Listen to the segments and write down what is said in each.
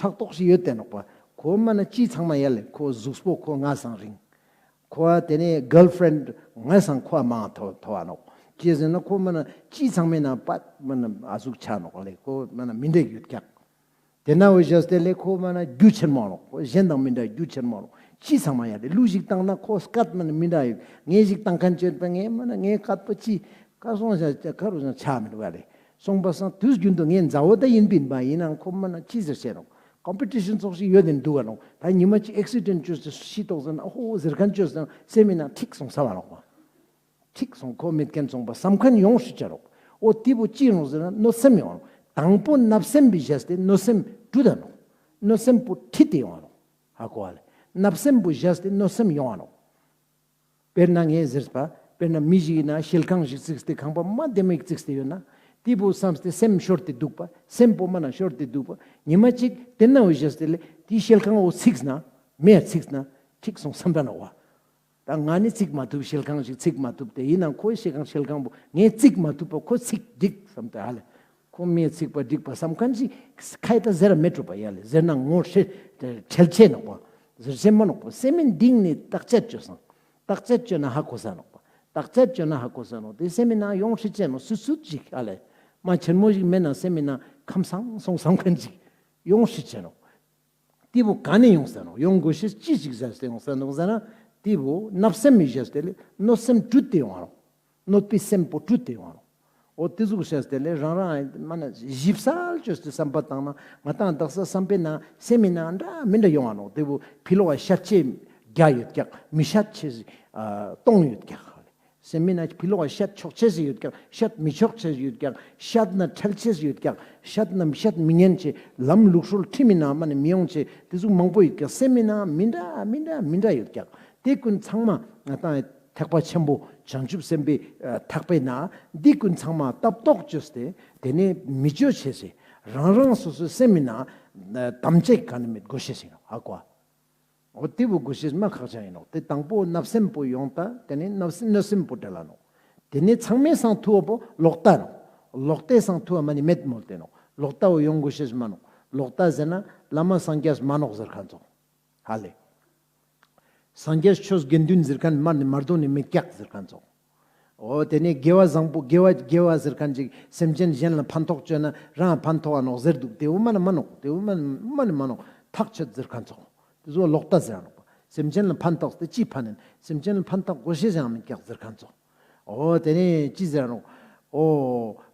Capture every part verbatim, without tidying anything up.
ཕྲག་དོག་ཞིག་ཡོད་དེ་ནོག་པ། ཁོ་མ་ན་ཅི་ཚང་མ་ཡ་ལེ་ཁོ་གཟུགས་པོ་ཁོ་ང་སང་རིང་། ཁོ་ཨ་དེ་ནས་གརལ་ཕྲེན་ང་སང་ཁོ་ཨ་མང་ཐོ་ཐོ་བ་ནོག། ཅི་ཟེར་ན་ཁོ་མ་ན་ཅི་ཚང་མའི་ནང་པ་མ་ན་ཨ་ཟུག་ཆ་ནོག་ལེ། ཁོ་མ་ན་མི་འདྲ་ཡོད་ཀྱག། དེ་ན་འོ་ཞེས་ཏེ་ལེ་ཁོ་མ་ན་རྒྱུ་ཆེན་མོ་ནོག། ཁོ་གཞན་དང་མི་འདྲ་རྒྱུ་ཆེན་མོ་ནོག། ཅི་ཚང་མ་ཡ་ལེ་གླུ་ཞིག་བཏང་ན་ཁོ་སྐད་མ་ན་མི་འདྲ་ཡོད། ངས་ཞིག་བཏང་མཁན་ཅོད་པ་ངས་མ་ན་ངའི་སྐད་པ་ཅི་ཀ་སོང་ཞག་ཀ་རུ་ཞག་ཆ་མི་འདུག་ལེ། སོང་པ་སང་དུས་རྒྱུན་དུ་ངས་མཛའ་བོ་ད་ཡིན་པིན་པ་ཡིན་ནའང་ཁོ་མ་ན་ཅི་ཟེར་ཆེ་ནོག། ཀོམ་པི་ཊི་ཤན་ཙོགས་ཤིག་ཡོད་དེ་འདུག་ག་ནོག། ད་ཉི་མ་ཅིག་ཨེག་སི་ཌེན་ཊ་ཅོས་ཏེ་ཤི་ཏོག་ཟེར་ན་ཨོ་ཧོ་ཟེར་མཁན་ཅོས་ཏེ་སེམས་མི་ནང་འཁྲིག་སོང་ས་བ་ནོག་པ། འཁྲིག་སོང་ཁོ་མེད་མཁན་སོང་པ་བསམ་མཁན་ཡོང་སྲིད་ཅ་རོག། འོ་དེ་བོ་ཅི་ཡོང་ཟེར་ན་གནོད་སེམས་ཡོང་ནོག། དང་པོ་བརྣབ་སེམས་པོ་བཞག་སྟེ་གནོད་སེམས་བྲུད་ད་ནོག། གནོད་སེམས་པོ་ཁྲིད་དེ་ཡོང་ནོག། ཧ་གོ་བ་ལེ། བརྣབ་སེམས་པོ་བཞག་སྟེ་གནོད་སེམས་ཡོང་ནོག། དཔེར་ན་ངས་ཟེར་པ། དཔེར་ན་མི་ཞིག་ཡིན་ན་ཤེལ་ཁང་ཞིག་བརྩིགས་ཏེ་ཁང་པ་མ་བདེ་མོ་ཞིག་བརྩིགས་ཏེ་ཡོད་ན། དེ་བོ་བསམས་ཏེ་སེམས་ཤོར་ཏེ་འདུག་པ། སེམས་པོ་མ་ན་ཤོར་ཏེ་འདུག་པ། ཉི་མ་གཅིག་དེ་ན་འོ་བཞག་སྟེ་ལེ་དེ་ཤེལ་ཁང་འོ་བརྩིགས་ན། མེ་བརྩིགས་ན། འཁྲིག་སོང་བསམ་པ་ནོག་པ། ད་ང་ནི་བརྩིགས་མ་ཐུབ། ཤེལ་ཁང་ཞིག་བརྩིགས་མ་ཐུབ། དེ་ཡིན་ནའང་ཁོའི་ཤེལ་ཁང་ཤེལ་ཁང་པོ་ངས་བརྩིགས་མ་ཐུབ་པ་ཁོ་བརྩིགས་འགྲིག་བསམ་སྟེ་ཧ་ལེ། ཁོ་མེ་བརྩིགས་པ་འགྲིག་པ་བསམ་མཁན་ཞིག་ཁ་ཡི་ད་ཟེར་མེད་འགྲོ་པ་ཡ་ལེ། ཟེར་ན་ངོ་ཁྲེལ་ཁྲེལ་ཆེ་ནོག་པ། ཟེར་ཆེ་མ་ནོག་པ། སེམས་མི་གཏིང་ནས་བརྟག་དཔྱད་བཅོས་སང་། བརྟག་དཔྱད་བཅོས་ན་ཧ་གོ་ས་ནོག་པ། བརྟག་དཔྱད་བཅོས་ན་ཧ་གོ་ས་ནོག། དེ་སེམས་མི་ནང་ཡོང་ཁྲིད་ཆེ་ནོག། སུད་སུད་ཅིག་ཧ་ལེ། མ་ཆེན་མོ་ཞིག་མེད་ན་སེམས་མི་ནང་ཁམས་སངས་སོང་བསམ་མཁན་ཞིག་ཡོང་ཁྲིད་ཆེ་ནོག། དེ་བོ་ག་ནས་ཡོང་ས་ནོག། ཡོང་དགོས་ཤེས་ཅི་ཞིག་བཞག་སྟེ་ཡོང་ས་ནོག་ཟེར་ན། དེ་བོ་བརྣབ་སེམས་མི་བཞག་སྟེ་ལེ་གནོད་སེམས་བྲུད་དེ་ཡོང་བ་ནོག། གནོད་པའི་སེམས་པོ་བྲུད་དེ་ཡོང་བ་ནོག། འོ་དེ་ཟུག་བཞག་སྟེ་ལེ་རང་རང་མ་ན་ཞིབ་གསལ་བཅོས་ཏེ་བསམ་པ་བཏང་ན་ང་དང་དག་ས་བསམ་པའི་ནང་སེམས་མི་ནང་འདྲ་མི་འདྲ་ཡོང་བ་ནོག། དེ་བོ་ཕི་ལོག་ག་བཤད་ཆེ་རྒྱ་ཡོད་ཀྱག། མི་བཤད་ཆེ་སྟོང་ཡོད་ཀྱག། སེམས་མི་ནང་ཕི་ལོག་ག་བཤད་ཆོག་ཆེ་ཞིག་ཡོད་ཀྱག། བཤད་མི་ཆོག་ཆེ་ཞིག་ཡོད་ཀྱག། བཤད་ན་ཁྲེལ་ཆེ་ཞིག་ཡོད་ཀྱག། བཤད་ན་བཤད་མི་ཉན་ཆེ། ལམ་ལུགས་སྲོལ་ཁྲིམས་མི་ནང་མ་ནི་མི་ཡོང་ཆེ། དེ་ཟུག་མང་པོ་ཡོད་ཀྱག། སེམས་མི་ནང་མི་འདྲ་མི་འདྲ་མི་འདྲ་ཡོད་ཀྱག། དེ་ཀུན་ཚང་མ་ང་དང་ཐེག་པ་ཆེན་པོ་བྱང་ཆུབ་སེམས་དཔའི་ཐེག་པའི་ནང་འདི་ཀུན་ཚང་མ་ལྟ་རྟོག་བཅོས་ཏེ་དེ་ནས་མི་བཅོ་ཆེ་ཟེར། རང་རང་སོ་སོའི་སེམས་མི་ནང་དམ་བཅའ་ག་ནི་མེད་དགོས་ཤེས་ཡིན་ནོག། ཧ་གོ། འོ་དེ་བོ་དགོས་ཤེས་མ་ཁག་ཅན་ཡིན་ནོག། དེ་དང་པོ་བརྣབ་སེམས་པོ་ཡོང་ད་དེ་ནས་བརྣབ་སེམས་གནོད་སེམས་པོ་བྲལ་ལ་ནོག། དེ་ནས་ཚང་མའི་སང་ཐུ་བ་པོ་ལོག་ལྟ་ནོག། ལོག་ལྟའི་སང་ཐུ་བ་མ་ནི་མེད་མོལ་ཏེ་ནོག། ལོག་ལྟ་བོ་ཡོང་དགོས་ཤེས་མ་ནོག། ལོག་ལྟ་ཟེར་ན་བླ་མ་སངས་རྒྱས་མ་ནོག་ཟེར་མཁན་ཙོགས། ཧ་ལེ། སངས་རྒྱས་ཆོས་དགེ་འདུན་ཟེར་མཁན་མ་ནི་མ་རྡོ་ནི་མེད་ཀྱག་ཟེར་མཁན་ཙོགས། འོ་དེ་ནས་དགེ་བ་བཟང་པོ་དགེ་བ་དགེ་བ་ཟེར་མཁན་ཅིག་སེམས་ཅན་གཞན་ལ་ཕན་ཐོགས་བཅོས་ན་རང་ཕན་ཐོགས་ཨ་ནོག་ཟེར་འདུག། དེ་བོ་མ་ནི་མ་ནོག། དེ་བོ་མ་ནི་མ་ནི་མ་ནོག། ཐག་ཆོད་ཟེར་མཁན་ཙོགས། དེ་ཚོ་ལོག་ལྟ་ཟེར་ནོག་པ། སེམས་ཅན་ལ་ཕན་ཐོགས་ཏེ་ཅི་ཕན་ཡིན། སེམས་ཅན་ལ་ཕན་ཐོགས་དགོས་ཤེས་ཡང་མེད་ཀྱག་ཟེར་མཁན་ཙོགས། འོ་དེ་ནས་ཅི་ཟེར་ནོག། འོ་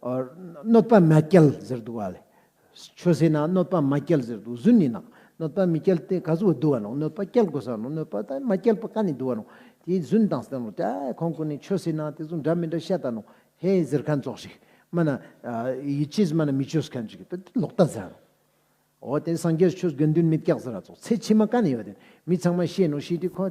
ཨ་གནོད་པ་མ་སྐྱེལ་ཟེར་འདུག་པ་ལེ། ཆོས་ཟེར་ན་གནོད་པ་མ་སྐྱེལ་ཟེར་འདུག། རྫུན་ཡིན་ནོག། གནོད་པ་མི་སྐྱེལ་ཏེ་ག་ཟུག་འདུག་པ་ནོག། གནོད་པ་སྐྱེལ་དགོས་ས་ནོག། གནོད་པ་ད་མ་སྐྱེལ་པ་ག་ནས་འདུག་པ་ནོག། དེ་རྫུན་བཏང་སྟེ་ནོག། ད་ཁོང་ཀུན་ནི་ཆོས་ཟེར་ན་དེ་ཚོ་འདྲ་མི་འདྲ་བཤད་ད་ནོག་ཧེ་ཟེར་མཁན་ཙོགས་ཤིག། མ་ན་ཡིད་ཆེས་མ་ན་མི་ཆོས་མཁན་ཅིག་ད་ལོག་ལྟ་ཟེར་ནོག། འོ་དེ་སངས་རྒྱས་ཆོས་དགེ་འདུན་མེད་ཀྱག་ཟེར་ར་ཙོགས། ཚེ་ཕྱི་མ་ག་ནས་ཡོད་དེ། མི་ཚང་མ་ཤེས་ནོག། ཤེས་ཏེ་ཁོ་